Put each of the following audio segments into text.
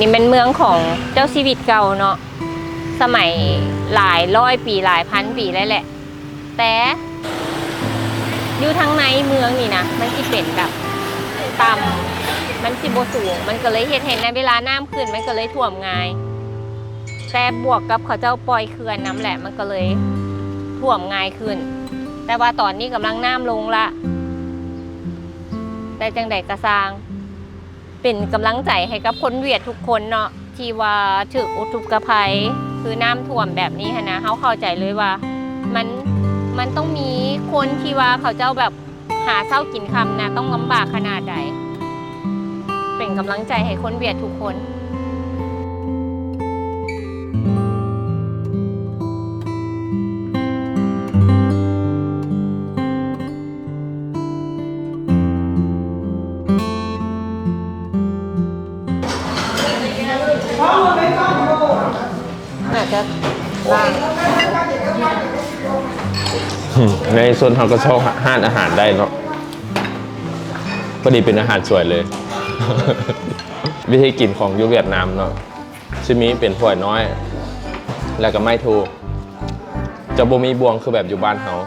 ນີ້ແມ່ນເມືອງຂອງເຈົ້າຊີວິດເກົ່າເນາະ ສະໄໝຫຼາຍຮ້ອຍປີ ຫຼາຍພັນປີແລ້ວແຫຼະ. ແຕ່ຢູ່ທາງໃນເມືອງນີ້ນະ ມັນຊິເປັນແບບຕ່ຳ ມັນຊິບໍ່ສູງ ມັນກໍເລີຍເຮັດໃຫ້ໃນເວລານ້ຳຂຶ້ນ ມັນກໍເລີຍຖ້ວມງ່າຍ. ແຕ່ບວກກັບເຂົາເຈົ້າປ່ອຍເຂື່ອນນຳແຫຼະ ມັນກໍເລີຍຖ້ວມງ່າຍຂຶ້ນ. ແຕ່ວ່າຕອນນີ້ກຳລັງນ້ຳລົງລະ ແຕ່ຈັ່ງໃດກໍຊ່າງ ເປັນກຳລັງໃຈໃຫ້ກັບຄົນຫວຽດທຸກຄົນເນາະ ທີ່ວ່າຖືກອຸທົກກະໄພ ຄືນ້ຳຖ້ວມແບບນີ້ຫັ້ນນະ. ເຮົາເຂົ້າໃຈເລີຍວ່າມັນ ມັນຕ້ອງມີຄົນທີ່ວ່າເຂົາເຈົ້າແບບຫາເຊົ້າກິນຄ່ຳນະ ຕ້ອງລຳບາກຂະໜາດໃດ. ເປັນກຳລັງໃຈໃຫ້ຄົນຫວຽດທຸກຄົນ. ໜ້າຈະວ່າງ ໃນຊົນເຮົາກໍຊອກຮ້ານອາຫານໄດ້ເນາະ ພໍດີເປັນອາຫານສວຍເລີຍ. ວິທີກິນຂອງຢູ່ຫວຽດນາມເນາະ ຊິມີເປັນຖ້ວຍນ້ອຍ ແລ້ວກໍໄມ້ໂທ ຈະບໍ່ມີບ່ວງຄືແບບຢູ່ບ້ານເຮົາ.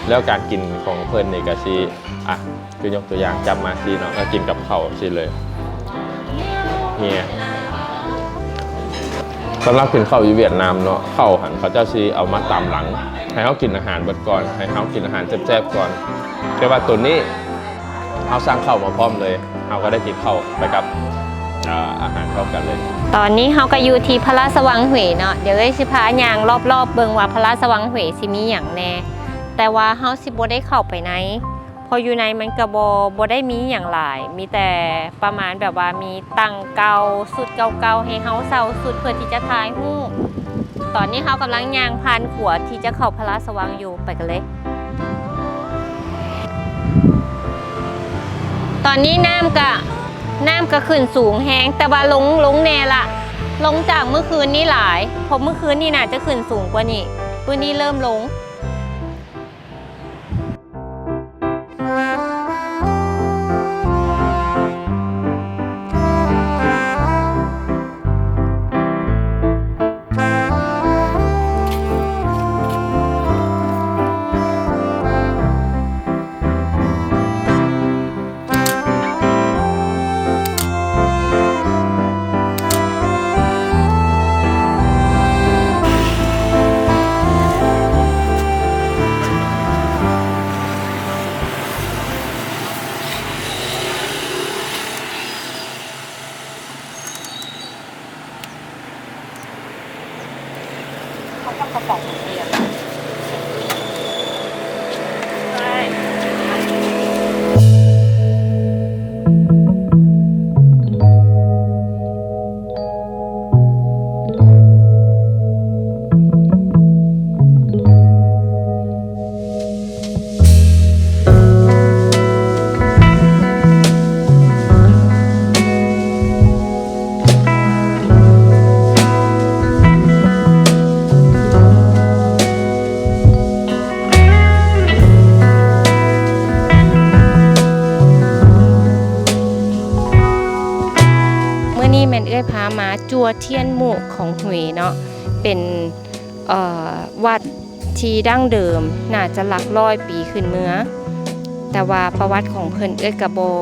ແລ້ວການກິນຂອງເພິ່ນນີ້ກໍຊິ ອ່ະ ຄືຍົກຕົວຢ່າງຈັບມາຊີ້ເນາະ ແລ້ວກິນກັບເຂົ້າຊີ້ເລີຍ ເຮຍ. ສຳລັບກິນເຂົ້າຢູ່ຫວຽດນາມເນາະ ເຂົ້າຫັ້ນເຂົາເຈົ້າຊິເອົາມາຕາມຫຼັງ ໃຫ້ເຮົາກິນອາຫານເບິດກ່ອນ ໃຫ້ເຮົາກິນອາຫານແຊບໆກ່ອນ. ແຕ່ວ່າໂຕນີ້ ເຮົາສັ່ງເຂົ້າມາພ້ອມເລີຍ ເຮົາກໍໄດ້ກິນເຂົ້າໄປກັບ ເອີ ອາຫານພ້ອມກັນເລີຍ. ຕອນນີ້ເຮົາກໍຢູ່ທີ່ພະລາຊະວັງຫວເນາະ ດຽວເອື້ອຍຊິພາຍ່າງລອບໆເບິ່ງວ່າພະລາຊະວັງຫວຊິມີຫຍັງແດ່ ແຕ່ວ່າເຮົາຊິບໍ່ໄດ້ເຂົ້າໄປໃນ ເພາະຢູ່ໃນມັນກໍບໍ່ ບໍ່ໄດ້ມີຫຍັງຫຼາຍ ມີແຕ່ປະມານແບບວ່າມີຕັ່ງເກົ່າ ຊຸດເກົ່າໆ ໃຫ້ເຮົາເຊົ່າຊຸດເພື່ອທີ່ຈະຖ່າຍຮູບ. ຕອນນີ້ເຮົາກຳລັງຍ່າງຜ່ານຂົວທີ່ຈະເຂົ້າພະລາຊະວັງຢູ່ ໄປກັນເລີຍ. ຕອນນີ້ນ້ຳກະ ນ້ຳກະຂຶ້ນສູງແຮງ ແຕ່ວ່າລົງ ລົງແດ່ລະ ລົງຈາກມື້ຄືນນີ້ຫຼາຍ ເພາະມື້ຄືນນີ້ໜ້າຈະຂຶ້ນສູງກວ່ານີ້ ມື້ນີ້ເລີ່ມລົງ. ເຂົາກັບກະເປົາຂອງເພິ່ນ. ມື້ນີ້ແມ່ນເອື້ອຍພາມາ ຈົວທຽນໝູກຂອງຫວເນາະ ເປັນ ເອີ ວັດທີ່ດັ້ງເດີມ ໜ້າຈະຫຼັກຮ້ອຍປີຂຶ້ນເມືອ ແຕ່ວ່າປະຫວັດຂອງເພິ່ນເອື້ອຍກະບໍ່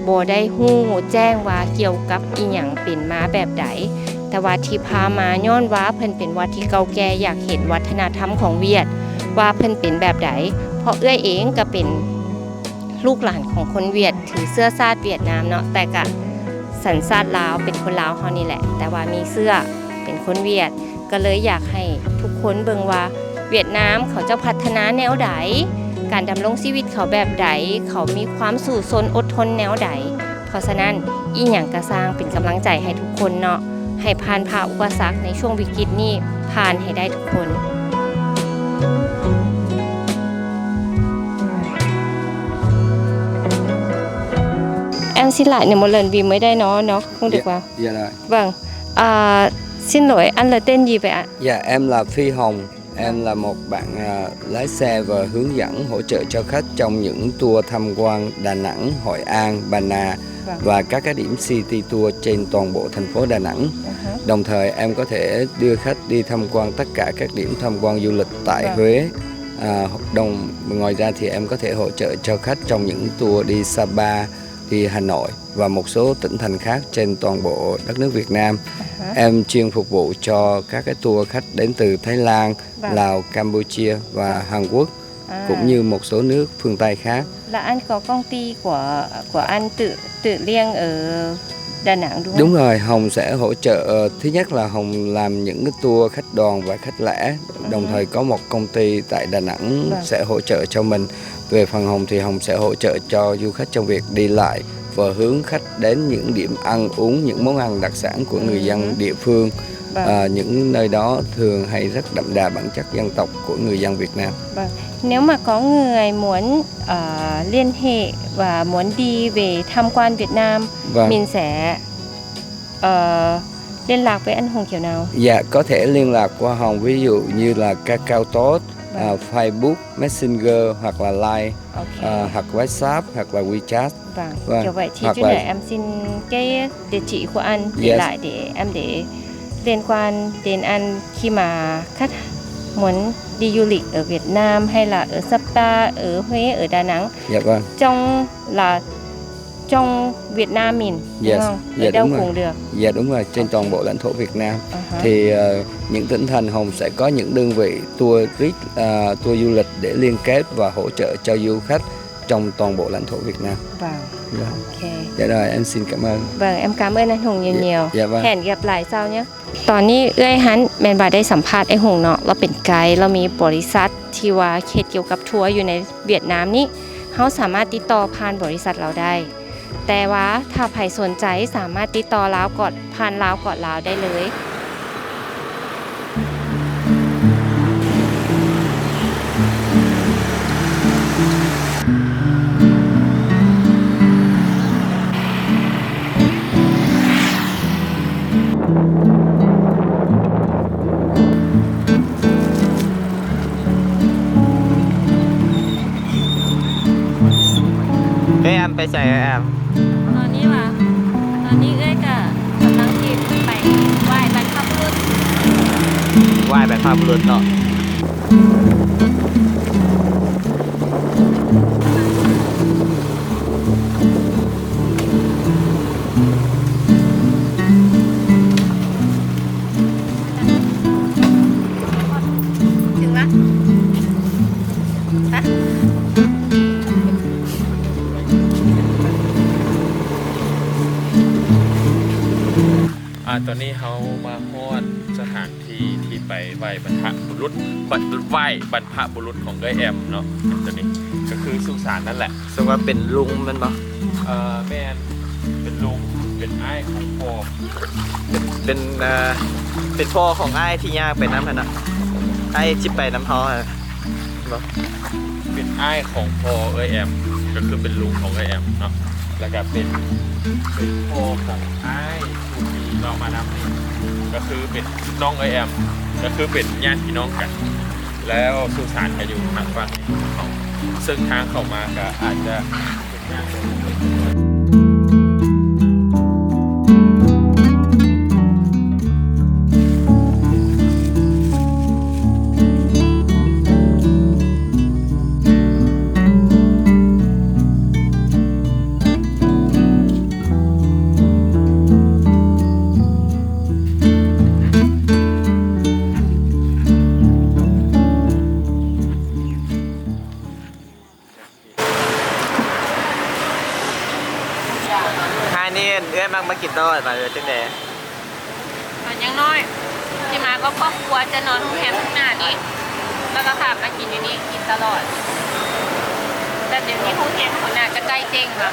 ບໍ່ໄດ້ຮູ້ແຈ້ງວ່າກ່ຽວກັບອີ່ຫຍັງ ເປັນມາແບບໃດ. ແຕ່ວ່າທີ່ພາມາຍ້ອນວ່າເພິ່ນເປັນວັດທີ່ເກົ່າແກ່ ຢາກເຫັນວັດທະນະທຳຂອງຫວຽດວ່າເພິ່ນເປັນແບບໃດ ເພາະເອື້ອຍເອງກະເປັນ ລູກຫຼານຂອງຄົນຫວຽດ ຖືເຊື້ອຊາດຫວຽດນາມເນາະ ແຕ່ກະສັນຊາດລາວ ເປັນຄົນລາວເຮົານີ້ແຫຼະ ແຕ່ວ່າມີເຊື້ອເປັນຄົນຫວຽດ ກໍເລີຍຢາກໃຫ້ທຸກຄົນເບິ່ງວ່າຫວຽດນາມເຂົາເຈົ້າພັດທະນາແນວໃດ ການດຳລົງຊີວິດເຂົາແບບໃດ ເຂົາມີຄວາມສູ້ຊົນອົດທົນແນວໃດ. ເພາະສະນັ້ນ ອີ່ຫຍັງກະຊ່າງ ເປັນກຳລັງໃຈໃຫ້ທຸກຄົນເນາະ ໃຫ້ຜ່ານຜ່າອຸປະສັກໃນຊ່ວງວິກິດນີ້ຜ່ານໃຫ້ໄດ້ທຸກຄົນ. Em xin lại nữa một lần vì mới đây nó nó không được vào. Dạ, dạ rồi. Vâng. À, xin lỗi, anh là tên gì vậy ạ? Dạ, em là Phi Hồng. Em là một bạn, à, lái xe và hướng dẫn hỗ trợ cho khách trong những tour tham quan Đà Nẵng, Hội An, Bà Nà. Vâng. và các cái điểm city tour trên toàn bộ thành phố Đà Nẵng. Đồng thời em có thể đưa khách đi tham quan tất cả các điểm tham quan du lịch tại Vâng. Huế. À, đồng ngoài ra thì em có thể hỗ trợ cho khách trong những tour đi Sapa, đi Hà Nội và một số tỉnh thành khác trên toàn bộ đất nước Việt Nam. Em chuyên phục vụ cho các cái tour khách đến từ Thái Lan, Vâng. Lào, Campuchia và Vâng. Hàn Quốc, À. cũng như một số nước phương Tây khác. Là anh có công ty của của anh tự tự riêng ở Đà Nẵng đúng không? Đúng rồi, Hồng sẽ hỗ trợ, ờ, thứ nhất là Hồng làm những cái tour khách đoàn và khách lẻ, đồng Ừ. thời có một công ty tại Đà Nẵng Vâng. sẽ hỗ trợ cho mình. Về phần Hồng thì Hồng sẽ hỗ trợ cho du khách trong việc đi lại và hướng khách đến những điểm ăn uống, những món ăn đặc sản của người dân Ừm. địa phương. Vâng. Ờ, những nơi đó thường hay rất đậm đà bản chất dân tộc của người dân Việt Nam. Vâng. Nếu mà có người muốn, ờ, liên hệ và muốn đi về tham quan Việt Nam, Vâng. mình sẽ, ờ, liên lạc với anh Hùng kiểu nào? Dạ, có thể liên lạc qua Hồng, ví dụ như là Kakao Talk, Vâng. à, Facebook Messenger hoặc là Line, Ok. à, hoặc WhatsApp hoặc là WeChat. Vâng, Vâng, kiểu vậy thì hoặc chút là nữa em xin cái địa chỉ của anh để Yes. lại để em để liên quan đến anh khi mà khách muốn đi du lịch ở Việt Nam hay là ở Sapa, ở Huế, ở Đà Nẵng. Dạ vâng. Trong là trong Việt Nam mình, đúng Yes. không? Ở Dạ đâu đúng rồi. cũng được. Dạ đúng rồi, trên Ok. toàn bộ lãnh thổ Việt Nam. À hả. Thì, ờ, những tỉnh thành Hồng sẽ có những đơn vị tour tour, à, tour du lịch để liên kết và hỗ trợ cho du khách trong toàn bộ lãnh thổ Việt Nam. Vâng. Vâng. Ok. Dạ rồi, em xin cảm ơn. Vâng, em cảm ơn anh Hùng nhiều Dạ, nhiều. dạ vâng. Hẹn gặp lại sau nhé. ຕອນນີ້ເອື້ອຍຫັ້ນແມ່ນວ່າໄດ້ສຳພາດອ້າຍຫົງເນາະ, ລາວເປັນໄກ, ລາວມີບໍລິສັດທີ່ວ່າເຮັດກ່ຽວກັບທົວຢູ່ໃນຫວຽດນາມນີ້, ເຮົາສາມາດຕິດຕໍ່ຜ່ານບໍລິສັດລາວໄດ້. ແຕ່ວ່າຖ້າໃຜສົນໃຈສາມາດຕິດຕໍ່ລາວກອດ ຜ່ານລາວກອດລາວໄດ້ເລີຍ. ເອື້ອຍແອມໄປໃສເອື້ອຍແອມ? ຕອນນີ້ຫວາ? ຕອນນີ້ເອື້ອຍກະກຳລັງຊິໄປໄຫວ້ບັນພະບຸລຸດ. ໄຫວ້ບັນພະບຸລຸດເນາະ. ເຖິງລະ ໄປ. ອາ ຕອນນີ້ເຮົາມາຮອດສະຖານທີ່ທີ່ໄປໄຫວ້ບັນພະບຸລຸດ ໄຫວ້ບັນພະບຸລຸດຂອງເອື້ອຍແອມເນາະ. ຕົວນີ້ກໍຄືສຸສານນັ້ນແຫຼະ. ສະວ່າເປັນລຸງແມ່ນບໍ່? ເອີ ແມ່ນ ເປັນລຸງ ເປັນອ້າຍຂອງພໍ່ ເປັນ ເປັນ ເອີ ເປັນພໍ່ຂອງອ້າຍທີ່ຍ່າງໄປນຳຫັ້ນນະ ອ້າຍທີ່ໄປນຳເຮົາຫັ້ນນະ. ເປັນອ້າຍຂອງພໍ່ເອື້ອຍແອມ ກໍຄືເປັນລຸງຂອງເອື້ອຍແອມເນາະ ແລ້ວກໍເປັນ ເປັນພໍ່ຂອງອ້າຍຜູ້ທີ່ເຮົາມານຳນີ້ ກໍຄືເປັນນ້ອງເອື້ອຍແອມ ກໍຄືເປັນຍາດພີ່ນ້ອງກັນ. ແລ້ວສຸສານກໍຢູ່ທາງຝັ່ງນີ້ຂອງ ເຊິ່ງທາງເຂົ້າມາກໍອາດຈະ ຮ້ານນີ້ເອື້ອຍມັກມາກິນຕະຫຼອດວ່າ ຫຼືວ່າຈັ່ງໃດ? ຕອນຍັງນ້ອຍ ທີ່ມາກັບຄອບຄົວຈະນອນໂຮງແຮມຂ້າງໜ້ານີ້ ແລ້ວກໍຂ້າມມາກິນຢູ່ນີ້ ກິນຕະຫຼອດ. ແຕ່ດຽວນີ້ໂຮງແຮມຂ້າງໜ້າຈະໃກ້ເຈັງລະ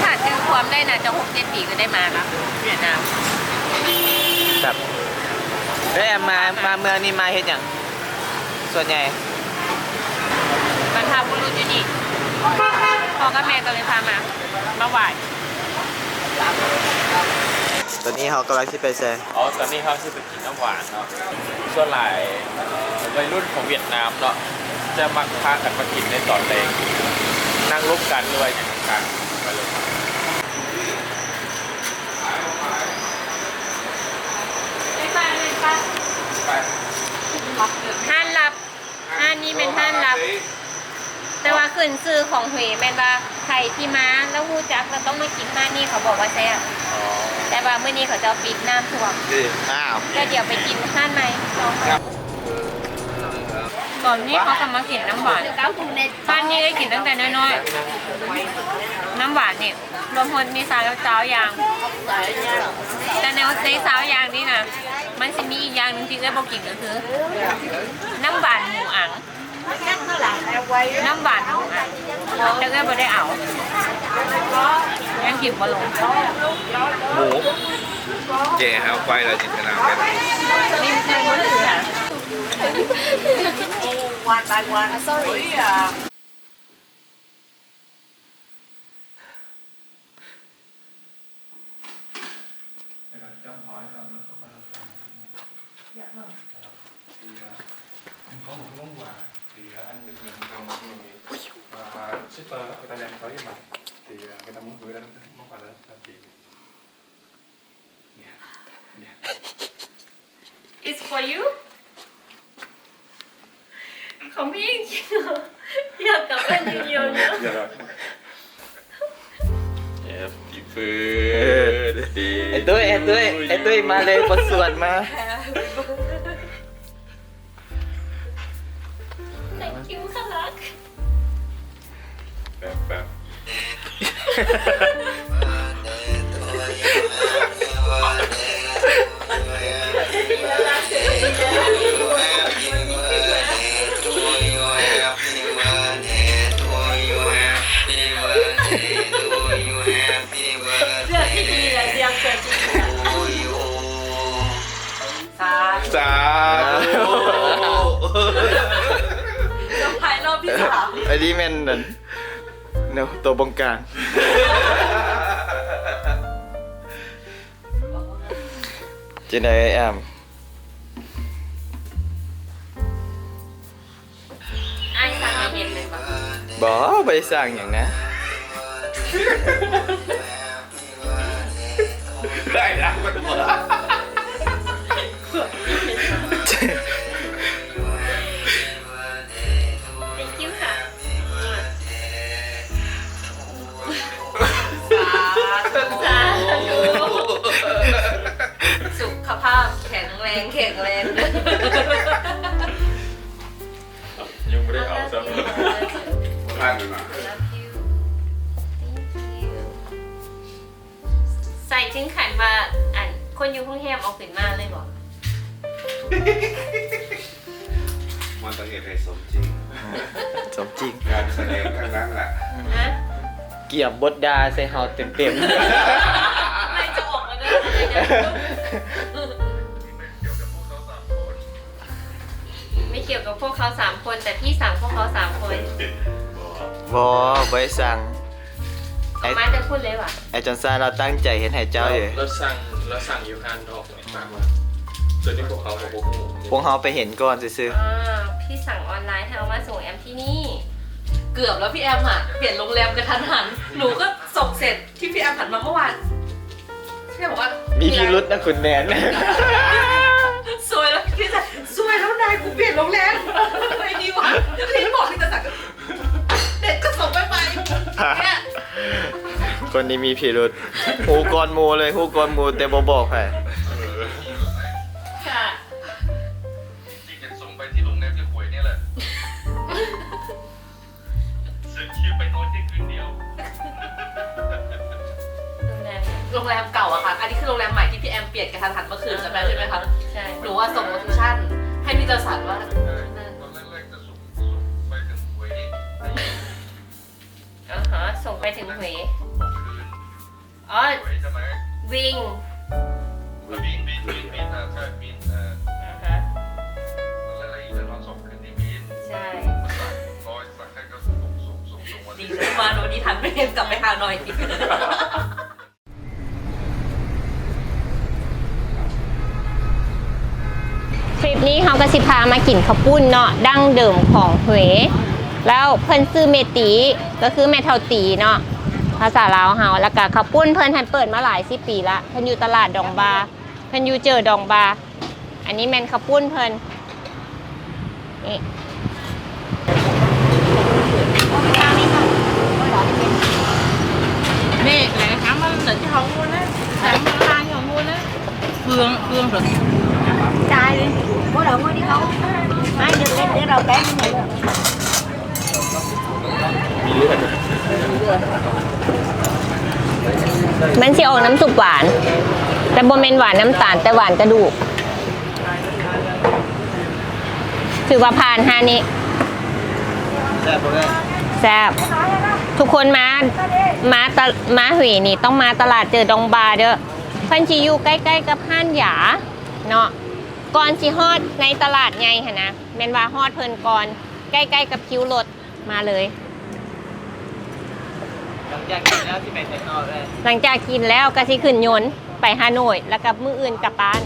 ຖ້າຈື່ຄວາມໄດ້ໜ້າຈະຫົກເຈັດປີກໍໄດ້ມາລະ ຫວຽດນາມ. ແບບ ເອີຍ ມາ ມາເມືອງນີ້ມາເຮັດຫຍັງ? ສ່ວນໃຫຍ່ ບັນພະບຸລຸດຢູ່ນີ້ ພໍ່ກັບແມ່ກໍເລີຍພາມາ ມາໄຫວ້. ຕອນນີ້ເຮົາກຳລັງຊິໄປໃສ? ອໍ ຕອນນີ້ເຮົາຊິໄປກິນນ້ຳຫວານເນາະ. ສ່ວນຫຼາຍໄວລຸ້ນຂອງຫວຽດນາມເນາະ ຈະມັກພາກັນມາກິນໃນຕອນແລງ ນັ່ງລົມກັນ ຫຼືວ່າຫຍັງຕ່າງໆ. ຮ້ານລັບ ຮ້ານນີ້ແມ່ນຮ້ານລັບ ແຕ່ວ່າຂຶ້ນຊື່ຂອງຫວຍແມ່ນວ່າໃຜທີ່ມາແລ້ວຮູ້ຈັກແລ້ວຕ້ອງມາກິນຮ້ານນີ້ ເຂົາບອກວ່າແຊບ. ອໍ ແຕ່ວ່າມື້ນີ້ເຂົາເຈົ້າປິດ ນ້ຳຖ້ວມ. ອ້າວ ແລ້ວດຽວໄປກິນຮ້ານໃໝ່ຕໍ່. ຕອນນີ້ເຮົາກຳລັງກິນນ້ຳຫວານ. ຮ້ານນີ້ໄດ້ກິນຕັ້ງແຕ່ນ້ອຍໆ. ນ້ຳຫວານນີ້ລວມໝົດມີຊາວ ຊາວຢ່າງ ແຕ່ໃນ ໃນຊາວຢ່າງນີ້ນະ ມັນຊິມີອີກຢ່າງໜຶ່ງທີ່ເອື້ອຍບໍ່ກິນ ກໍຄືນ້ຳຫວານໝູອັງ. ນ້ຳຫວານ ແຕ່ເອື້ອຍບໍ່ໄດ້ເອົາ ຍັງກິນບໍ່ລົງ. ໝູ ແກ່ຫາໄຟລະຈິນຕະນາການ. It's for you. ຂອງພີ່ຈິງໆ ຢາກກັບບ້ານດຽວໆ. ແຮບປີເບີດເດ ໄອ້ຕຸ້ຍ ໄອ້ຕຸ້ຍ ໄອ້ຕຸ້ຍ ມາເລີຍ ບົດສວດມາ. Thank you ຄ່ະລັກ. ແປັບໆ. ສາທຸ ສາທຸ ເຊີໄພຣອບທີສາມ. ອັນນີ້ແມ່ນອັນ ແນວໂຕບົງການ. ຈັ່ງໃດອ້າຍແອມ? ອ້າຍສັ່ງໃຫ້ເຮັດແມ່ນບໍ່? ບໍ່ ບໍ່ໄດ້ສັ່ງຫຍັງນະ. ໄດ້ລະ Thank you ຄ່ະ. ສາທຸ ສາທຸ ສຸຂະພາບແຂງແຮງ ແຂງແຮງເດີ. ຍັງບໍ່ໄດ້ເອົາຊ້ຳ. I love you. I love you. Thank you. ໃສ່ເຖິງຂັ້ນວ່າ ອັນ ຄົນຢູ່ໂຮງແຮມເອົາຂຶ້ນມາເລີຍບໍ່? ມັນຕ້ອງເຮັດໃຫ້ສົມຈິງ. ສົມຈິງ. ການສະແດງທັງນັ້ນລະ. ຮະ? ກຽມບົດດ່າໃສ່ເຮົາເຕັມໆ. ໄລ່ຈະອອກແລ້ວເດີ. ໄມ່ກ່ຽວກັບພວກເຂົາສາມຄົນ ແຕ່ພີ່ສັ່ງພວກເຂົາສາມຄົນ. ບໍ່ ບໍ່ໄດ້ສັ່ງ. ເອົາມາແຕ່ພຸ້ນເລີຍຫວາ? ໄອ້ຈອນຊານລາວຕັ້ງໃຈເຮັດໃຫ້ເຈົ້າຢູ່. ລາວ ລາວສັ່ງ ລາວສັ່ງຢູ່ຮ້ານນອກ. ສ່ວນທີ່ພວກເຂົາກໍບໍ່ຮູ້ ພວກເຮົາໄປເຫັນກ່ອນຊື່ໆ. ອ່າ ພີ່ສັ່ງອອນລາຍໃຫ້ເອົາມາສົ່ງແອມທີ່ນີ້. ເກືອບແລ້ວ ພີ່ແອມຫາປ່ຽນໂຮງແຮມກະທັນຫັນ. ໜູກໍສົ່ງເສັດ ທີ່ພີ່ແອມຫັນມາເມື່ອວານ ພີ່ແອມບອກວ່າ ມີພິລຸດນະຄຸນແນນ. ສວຍແລ້ວ ຄິດໃນໃຈ ສວຍແລ້ວນາຍ ກູປ່ຽນໂຮງແຮມ ໄງດີວະ? ລີບບອກທີ່ຈະສັ່ງ ເດັກກໍສົ່ງໄປໄປ ເນຍ. ຄົນນີ້ມີພິລຸດ ຮູ້ກ່ອນໝູ່ເລີຍ ຮູ້ກ່ອນໝູ່ແຕ່ບໍ່ບອກໃຜ. ເອີ ຄ່ະ ຈິງຈະສົ່ງໄປທີ່ໂຮງແຮມທີ່ຫວຍນີ້ແຫຼະ. ຊື້ຄິວໄປນອນໄດ້ຄືນດຽວ. ໂຮງແຮມ ໂຮງແຮມເກົ່າອະຄ່ະ ອັນນີ້ຄືໂຮງແຮມໃໝ່ທີ່ພີ່ແອມປ່ຽນກະທັນຫັນເມື່ອຄືນ ຈຳໄດ້ໃຊ່ໄໝຄະ? ໃຊ່ ໜູວ່າສົ່ງໂລເຄຊັນໃຫ້ພີ່ຈອນສັນວ່າ ຕອນແລກໆຈະສົ່ງ ສົ່ງໄປເຖິງຫວຍນີ້. ອ່າຮະ ສົ່ງໄປເຖິງຫວຍ. ອໍ ວິງ ວິງ ວິງ ວິງ ວິງ ອ່າ ໃຊ່ ວິງ ອ່າ ອ່າຮະ ແລ້ວອີກຈະນອນສອງຄືນທີ່ວິງ. ໃຊ່ ຮ້ອຍສັກໃຫ້ກໍສົ່ງ ສົ່ງ ສົ່ງ ສົ່ງ ດີ ມາໂດຍທີ່ທັນ ໄມ່ເຫັນກັບໄປຫາໜ້ອຍ. ຄລິບນີ້ເຮົາກໍຊິພາມາກິນເຂົ້າປຸ້ນເນາະ ດັ້ງເດີມຂອງຫວຍ ແລ້ວເພິ່ນຊື່ເມຕີ ກໍຄືແມ່ເຖົ້າຕີເນາະ. ພາສາລາວເຮົາ. ແລ້ວກະເຂົ້າປຸ້ນເພິ່ນຫັ້ນເປີດມາຫຼາຍສິບປີລະ ເພິ່ນຢູ່ຕະຫຼາດດອງບາ ເພິ່ນຢູ່ເຈີດອງບາ. ອັນນີ້ແມ່ນເຂົ້າປຸ້ນເພິ່ນ ນີ້ ມັນຊິອອກນ້ຳຊຸບຫວານ ແຕ່ບໍ່ແມ່ນຫວານນ້ຳຕານ ແຕ່ຫວານກະດູກ. ຖືວ່າຜ່ານຮ້ານນີ້ ແຊບບໍ່ເອີຍ? ແຊບ. ທຸກຄົນມາ ມາຕະ ມາຫວຍນີ້ຕ້ອງມາຕະຫຼາດເຈີດອງບາເດີ. ເພິ່ນຊິຢູ່ໃກ້ໆກັບຮ້ານຢາເນາະ ກ່ອນຊິຮອດໃນຕະຫຼາດໃຫຍ່ຫັ້ນນະ ແມ່ນວ່າຮອດເພິ່ນກ່ອນ ໃກ້ໆກັບຄິວລົດ ມາເລີຍ. ຫຼັງຈາກກິນແລ້ວຊິໄປໃສຕໍ່ເອີຍ? ຫຼັງຈາກກິນແລ້ວກະຊິຂຶ້ນຍົນໄປຮາໂໜຍ ແລ້ວກະມື້ອື່ນກັບບ້ານ.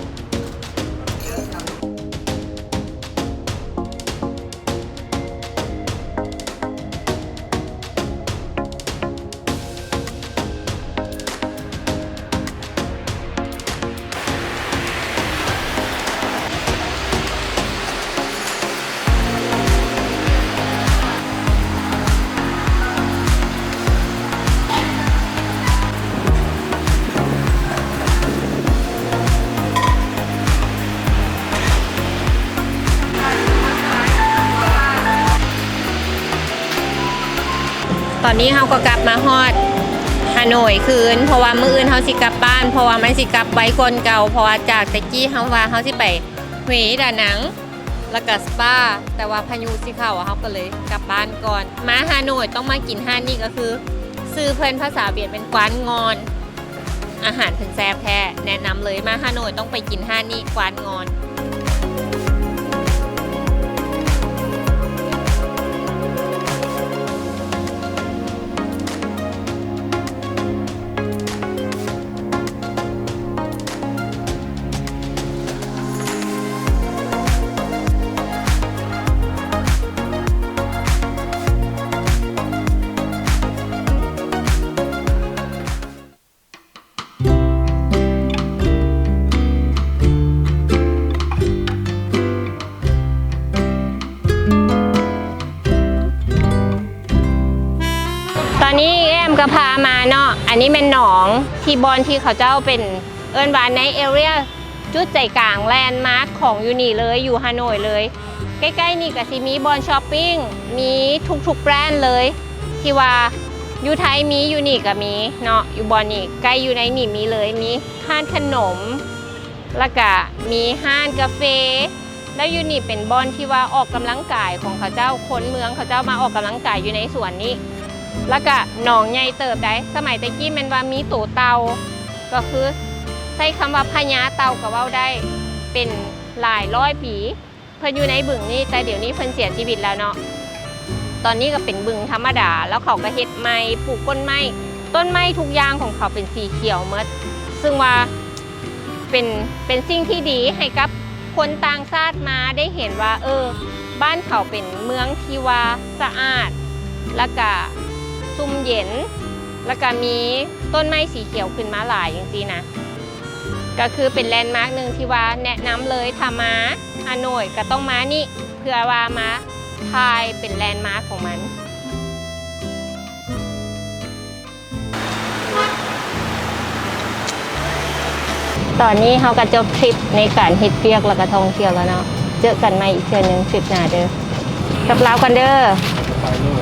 ຕອນນີ້ເຮົາກໍກັບມາຮອດຮາໂໜຍຄືນ ເພາະວ່າມື້ອື່ນເຮົາຊິກັບບ້ານ ເພາະວ່າມັນຊິກັບໄວກ່ອນເກົ່າ ເພາະວ່າຈາກແຕ່ກີ້ເຮົາວ່າເຮົາຊິໄປຫວຍດານັງ ແລ້ວກະສະປາ ແຕ່ວ່າພາຍຸຊິເຂົ້າ ເຮົາກໍເລີຍກັບບ້ານກ່ອນ. ມາຮາໂໜຍຕ້ອງມາກິນຮ້ານນີ້ ກໍຄືຊື່ເພິ່ນພາສາຫວຽດເປັນ Quán Ngon. ອາຫານເພິ່ນແຊບແທ້ ແນະນຳເລີຍ ມາຮາໂໜຍຕ້ອງໄປກິນຮ້ານນີ້ Quán Ngon. ຕອນນີ້ແອມກໍພາມາເນາະ ອັນນີ້ແມ່ນໜອງທີ່ບ່ອນທີ່ເຂົາເຈົ້າເປັນ ເອີ້ນວ່າໃນ area ຈຸດໃຈກາງ landmark ຂອງຢູ່ນີ້ເລີຍ ຢູ່ຮາໂໜຍເລີຍ. ໃກ້ໆນີ້ກໍຊິມີບ່ອນ shopping ມີທຸກໆ brand ເລີຍ ທີ່ວ່າຢູ່ໄທມີ ຢູ່ນີ້ກໍມີເນາະ ຢູ່ບ່ອນນີ້ ໃກ້ຢູ່ໃນນີ້ມີເລີຍ ມີຮ້ານຂະໜົມ ແລ້ວກະມີຮ້ານກາເຟ ແລ້ວຢູ່ນີ້ເປັນບ່ອນທີ່ວ່າອອກກຳລັງກາຍຂອງເຂົາເຈົ້າ ຄົນເມືອງເຂົາເຈົ້າມາອອກກຳລັງກາຍຢູ່ໃນສວນນີ້. ແລ້ວກະໜອງໃຫຍ່ເຕີບໃດ໋ ສະໄໝແຕ່ກີ້ແມ່ນວ່າມີໂຕເຕົ່າ ກໍຄືໃຊ້ຄຳວ່າພະຍາເຕົ່າກໍເວົ້າໄດ້ ເປັນຫຼາຍຮ້ອຍປີ ເພິ່ນຢູ່ໃນບຶງນີ້ ແຕ່ດຽວນີ້ເພິ່ນເສຍຊີວິດແລ້ວເນາະ. ຕອນນີ້ກໍເປັນບຶງທຳມະດາ ແລ້ວເຂົາກໍເຮັດໃໝ່ ປູກຕົ້ນໄມ້ ຕົ້ນໄມ້ທຸກຢ່າງຂອງເຂົາເປັນສີຂຽວໝົດ ຊຶ່ງວ່າເປັນ ເປັນສິ່ງທີ່ດີໃຫ້ກັບຄົນຕ່າງຊາດມາໄດ້ເຫັນວ່າ ເອີ ບ້ານເຂົາເປັນເມືອງທີ່ວ່າສະອາດ ແລ້ວກະຊຸ່ມເຢັນ ແລ້ວກະມີຕົ້ນໄມ້ສີຂຽວຂຶ້ນມາຫຼາຍຈັ່ງຊີ້ນະ. ກໍຄືເປັນ landmark ໜຶ່ງທີ່ວ່າແນະນຳເລີຍ ຖ້າມາຮາໂໜຍກໍຕ້ອງມານີ້ ເພື່ອວ່າມາຖ່າຍເປັນ landmark ຂອງມັນ. ຕອນນີ້ເຮົາກໍຈົບທຣິບໃນການເຮັດວຽກ ແລ້ວກໍທ່ອງທ່ຽວແລ້ວເນາະ. ເຈີກັນໃໝ່ອີກເທື່ອໜຶ່ງທຣິບໜ້າເດີ. ກັບລາວກ່ອນເດີ.